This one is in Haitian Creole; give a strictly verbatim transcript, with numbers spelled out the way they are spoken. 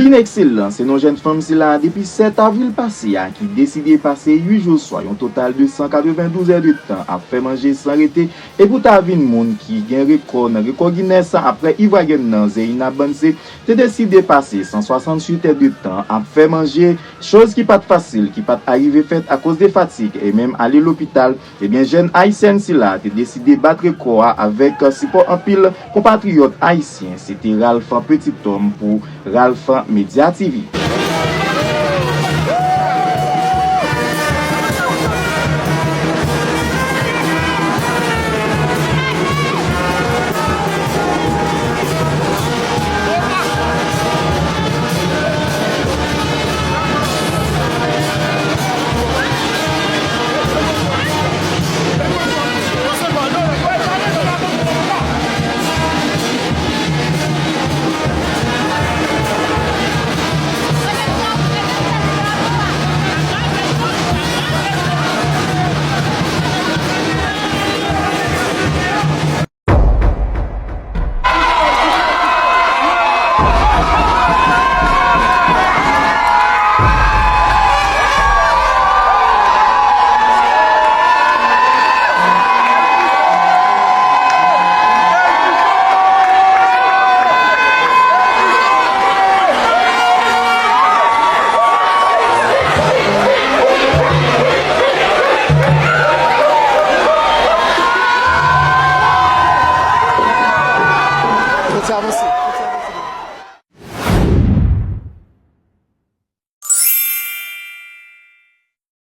Inexcellence, se non jèn fanm sila a depi sèt avril pase a ki deside pase uit jou swa yon total de san katrevendouz èdtan ap fè manje san rete e pou ta vin moun ki gen rekò nan rekò Guinness apre Ivoiryèn nan Zeina Banse te deside pase san swasanntuit èdtan ap fè manje, choz ki pa t fasil, ki pa t arive fèt akoz de fatig e menm ale lopital. Ebyen, jèn ayisyèn sila te deside bat rekò a avèk sipò anpil konpatriyòt ayisyen. Se te Ralph Petit Homme pou Ralph Media T V.